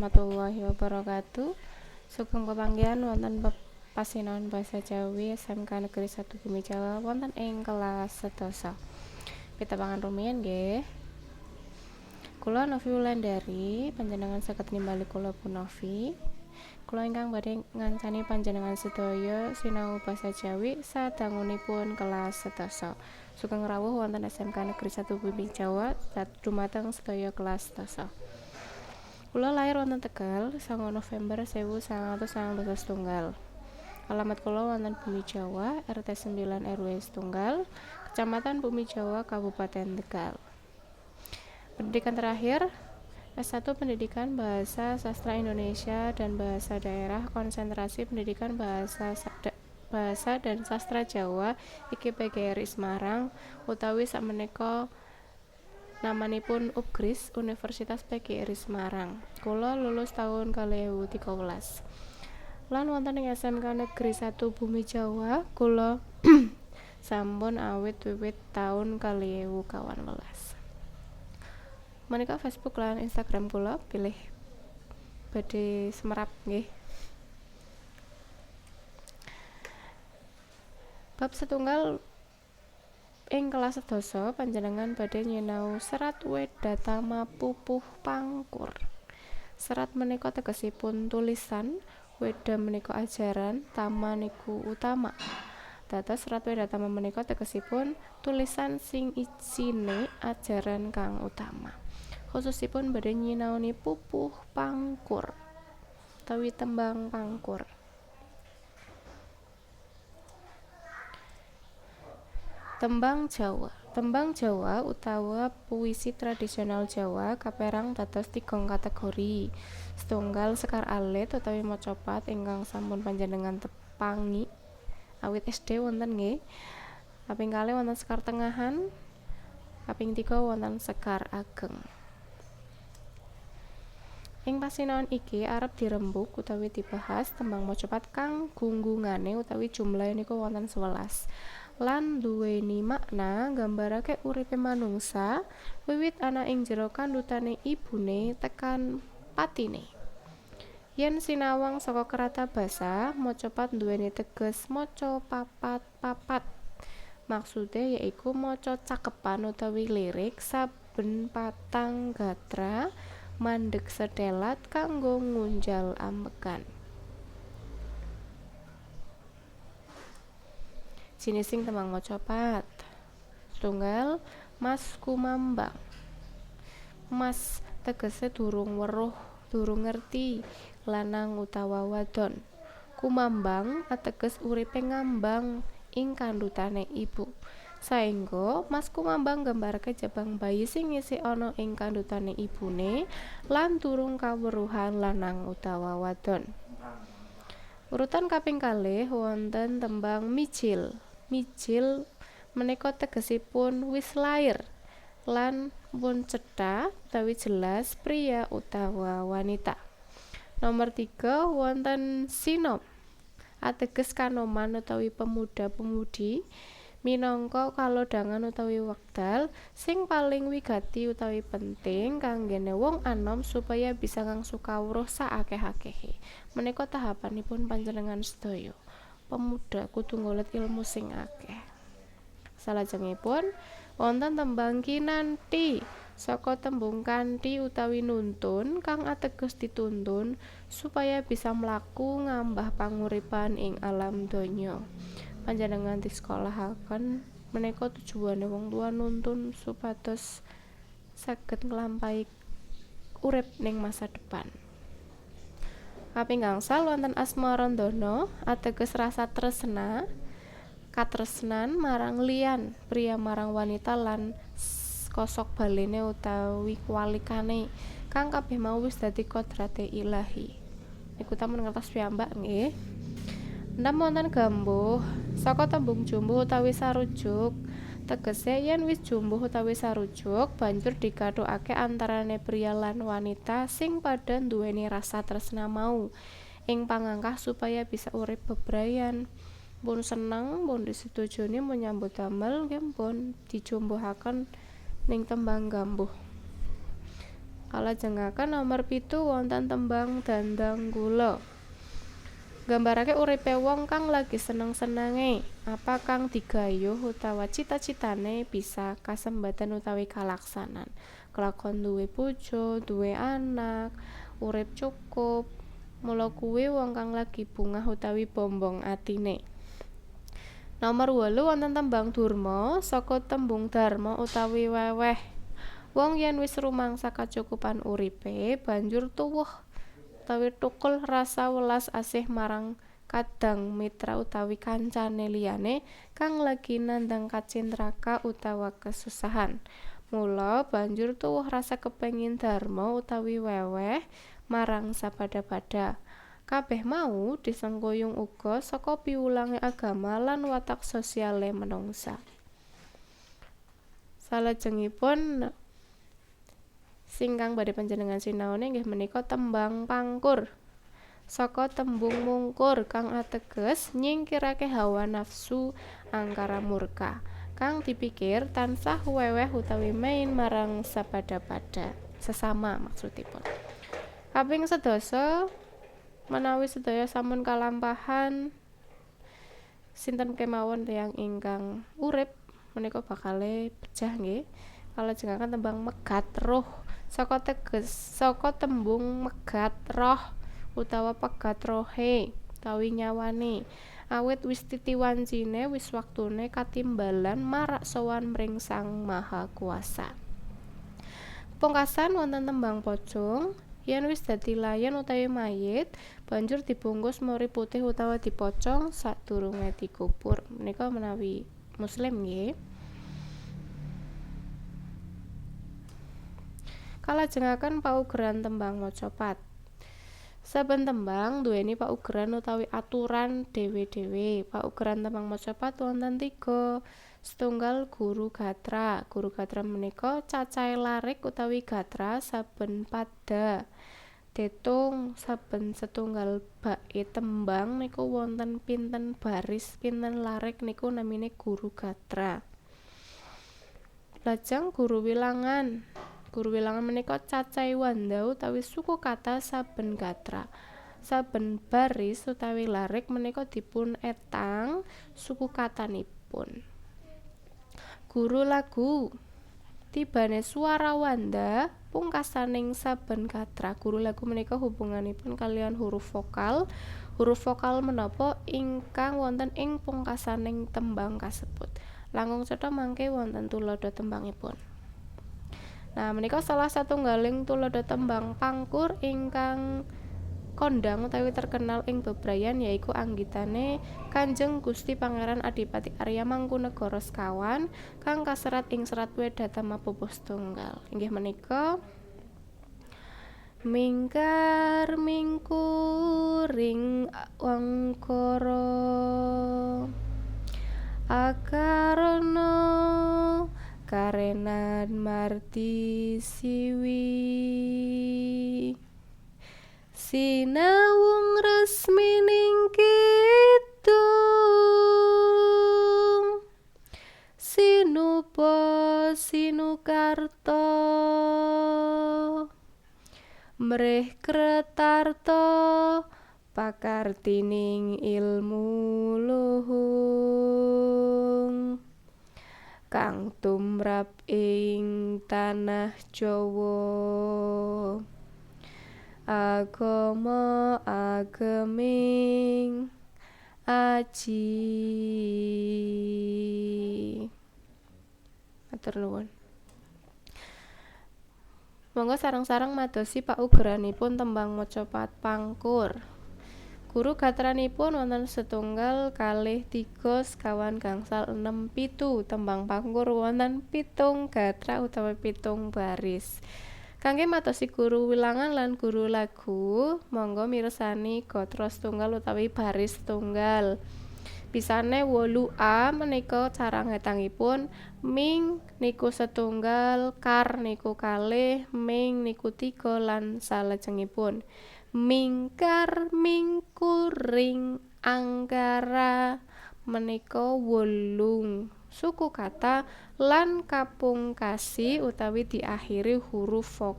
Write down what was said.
warahmatullahi wabarakatuh. Sugeng pepanggihan wonten pasinaon Basa Jawi SMK Negeri 1 Bumijawa wonten ing kelas sedasa. Pitapangan rumiyin nggih. Kula Novi Wulandari, panjenengan saged nimbali kula Bu Novi. Kula ingkang badhe ngancani panjenengan sedaya sinau Basa Jawi sadangunipun kelas sedasa. Sugeng rawuh wonten SMK Negeri 1 Bumijawa dumateng sedaya kelas sedasa. Kula lair wonten Tegal 9 November 1991. Alamat kula wonten Bumijawa, RT 9 RW 1, Kecamatan Bumijawa, Kabupaten Tegal. Pendidikan terakhir S1 Pendidikan Bahasa Sastra Indonesia dan Bahasa Daerah, Konsentrasi Pendidikan Bahasa Bahasa dan Sastra Jawa IKIP PGRI Semarang utawi sakmenika namanipun UPGRIS Universitas PGRI Semarang. Kula lulus tahun 2013. Lan wonten ing SMK Negeri 1 Bumijawa kula sampun awit wiwit taun 2018. Menika Facebook lan Instagram kula, pilih badhe semerap nggih. Bab setunggal ing kelas sedasa panjenengan badhe nyinau serat Wedhatama Pupuh Pangkur. Serat menika tegesipun tulisan, weda menika ajaran, tama niku utama. Dados serat Wedhatama menika tegesipun tulisan sing isine ajaran kang utama. Khususipun badhe nyinaoni pupuh pangkur utawi tembang pangkur. Tembang Jawa. Tembang Jawa utawa puisi tradisional Jawa kaperang dados tigang kategori. Setunggal sekar alit utawi macapat ingkang sampun panjenengan tepangi awit SD wonten nggih. Kaping kalih wonten sekar tengahan, kaping 3 wonten sekar ageng. Ing pasinaon iki arep dirembug utawi dibahas tembang macapat kang gunggungane utawi jumlahe niku wonten 11 lan duweni makna nggambarake uripe manungsa wiwit ana ing jero kandhutane ibune tekan patine. Yen sinawang saka kerata basa, macapat nduweni teges maca papat-papat. Maksude yaiku maca cakepan utawi lirik saben patang gatra mandheg sedelat kanggo ngunjal ambegan. Jinising tembang macapat. Setunggal Mas Kumambang. Mas tegese durung weruh, durung ngerti, lanang utawa wadon. Kumambang ateges uripe ngambang ing kandhutane ibu. Saengga Mas Kumambang nggambarake jabang bayi sing isih ana ing kandhutane ibune lan durung kawruhan lanang utawa wadon. Urutan kaping kalih wonten tembang mijil. Mijil menika tegesipun wis lair lan pun cetha utawi jelas pria utawa wanita. Nomor 3 wonten sinom ateges kanoman utawi pemuda-pemudi minangka kalodhangan utawi wekdal sing paling wigati utawi penting kanggene wong anom supaya bisa ngangsu kawruh saakeh-akehe. Menika tahapanipun panjenengan sedaya. Pemuda kudu golek ilmu sing akeh. Salajengipun wonten tembang kinanthi saka tembung kanthi utawi nuntun kang ateges dituntun supaya bisa mlaku ngambah panguripan ing alam donya. Panjenengan disekolahaken menika tujuane wong tua nuntun supados saged nglampahi urip ning masa depan. Kaping gangsal wonten asmarandana ateges rasa tresna, katresnan marang liyan, pria marang wanita lan kosok balene utawi kuwalikane kang kabeh mau wis dadi kodrate ilahi. Niku tamun ngertos piyambak nggih. Enem wonten gambuh saka tembung jumbuh utawi sarujuk tegese yen wis jumbuh utawi sarujuk banjur digathukake antarane pria lan wanita sing padha nduweni rasa tresna mau ing pangangkah supaya bisa urip bebrayan. Pun seneng, pun disetujoni pun nyambut damel nggih pun dijumbuhaken ning tembang gambuh. Kalajengaken nomor 7 wonten tembang Dhandhanggula. Nggambarake uripe wong kang lagi seneng-senenge, apa kang digayuh utawa cita-citane bisa kasembadan utawi kalaksanan. Kelakon duwe bojo, duwe anak, urip cukup. Mula kuwi wong kang lagi bungah utawi bombong atine. Nomor 8 wonten tembang Durma saka tembung dharma utawi weweh. Wong yen wis rumangsa kacukupan uripe banjur tuwuh utawi tukul rasa welas asih marang kadang mitra utawi kancane liyane kang lagi nandhang kacintraka utawa kesusahan. Mula banjur tuwuh rasa kepengin dharma utawi weweh marang sapada-pada. Kabeh mau disengkuyung uga saka piwulange agama lan watak sosiale menungsa. Salajengipun singkang badhe panjenengan sinaoni inggih menika tembang Pangkur. Saka tembung mungkur kang ateges nyingkirake hawa nafsu angkara murka kang dipikir tansah weweh utawi main marang sapada-pada, sesama maksudipun. Kaping sedasa menawi sedaya sampun kalampahan sinten kemawon tiyang ingkang urip menika bakale pejah nggih. Kalajengaken tembang Megat Roh saka teges saka tembung megat roh utawa pegat rohe utawi nyawane. Awit wis titi wancine wis waktune katimbalan marak sowan mring Sang Maha Kuasa. Pungkasan wonten tembang Pocung, yen wis dadi layon utawi mayit banjur dibungkus mori putih utawa dipocong sadurunge dikubur. Menika menawi muslim nggih. Kalajengaken paugeran tembang macapat. Saben tembang duweni paugeran utawi aturan dhewe-dhewe. Paugeran tembang macapat wonten 3. Setunggal guru gatra. Guru gatra menika cacahe larik utawi gatra saben pada. Detung saben setunggal bait tembang niku wonten pinten baris, pinten larik niku namine guru gatra. Lajeng guru wilangan. Guru wilangan menika cacahe wanda utawi suku kata saben gatra. Saben baris utawi larik menika dipun etang suku katanipun. Guru lagu tibane suara wanda pungkasaning saben gatra. Guru lagu menika hubunganipun kaliyan huruf vokal. Huruf vokal menapa ingkang wonten ing pungkasaning tembang kasebut. Langkung cetha mangke wonten tuladha tembangipun. Nah, menika salah satunggaling tuladha tembang Pangkur ingkang kondang utawi terkenal ing bebrayan yaiku anggitane Kanjeng Gusti Pangeran Adipati Arya Mangkunegara sekawan kang kaserat ing serat Wedhatama Pupuh Setunggal. Inggih menika mingkar mingkuring angkara akarana karenan marti siwi sinawung resmining kidung sinupa sinukarta mrih kretarta pakartining ilmu luhung kang tumrap ing tanah Jawa agama ageming aji. Matur nuwun. Monggo sareng-sareng madosi paugeranipun tembang macapat Pangkur. Guru gatranipun wonten setunggal kalih tiga sekawan gangsal 6 7. Tembang Pangkur wonten 7 gatra utawi 7 baris. Kangge matosi guru wilangan lan guru lagu, monggo mirsani gatra setunggal utawi baris setunggal. Bisane 8A menika cara ngetangipun ming niku setunggal, kar niku kalih, ming niku 3 lan salajengipun. Mingkar mingkuring angkara menika 8 suku kata lan kapungkasi utawi diakhiri huruf vokal.